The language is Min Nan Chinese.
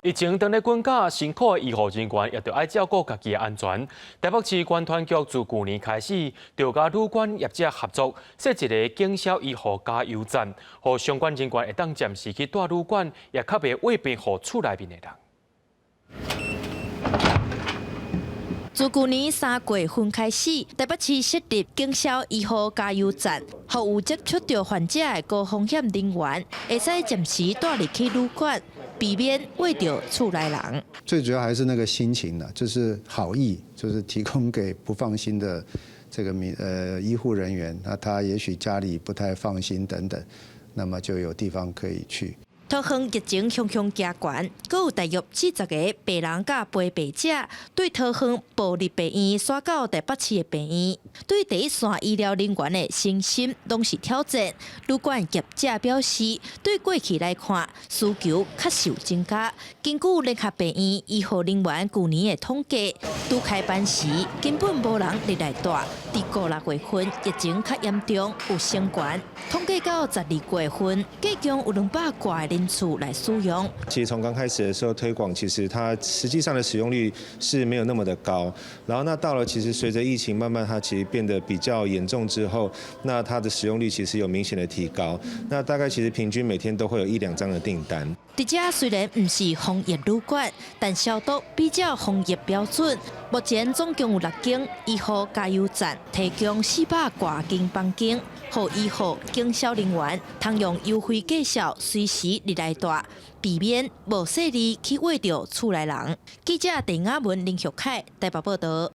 疫情當咧滾價，辛苦的醫護人員也著愛照顧家己的安全。台北市觀團局自舊年開始，就佮旅館業者合作，設一个警消醫護加油站，予相關人員會當暫時去蹛旅館，也較袂餵病予厝內面的人。自舊年3月份開始，台北市設立警消醫護加油站，予有接觸著患者的高風險人員，會使暫時蹛入去旅館，避免餵著厝內人。最主要還是那個心情啦，就是好意，就是提供給不放心的這個民醫護人員，那他也許家裡不太放心等等，那麼就有地方可以去。桃園疫情雄雄加懸，閣有大約40個病人佮陪病者對桃園部立病院徙到台北市的病院，對第一線醫療人員的身心攏是挑戰。旅館業者表示，對過去來看，需求確實有增加。根據聯合病院醫護人員舊年的統計，拄開班時根本無人入來蹛。佇五六月份疫情較嚴重，有升懸。統計到12月份，計共有200外人次來使用。其實從剛開始的時候推廣，其實它實際上的使用率是沒有那麼的高。然後那到了其實隨着疫情慢慢它其實變得比較嚴重之後，那它的使用率其實有明顯的提高。那大概其實平均每天都會有一兩張的訂單。佇遮雖然毋是防疫旅館，但消毒比照防疫標準。目前總共有六間醫護加油站，提供400外間房間，予醫護警消人員通用優惠價數隨時入來蹛，避免無細膩去餵著厝內人。記者鄭雅文、林玉凱台北報道。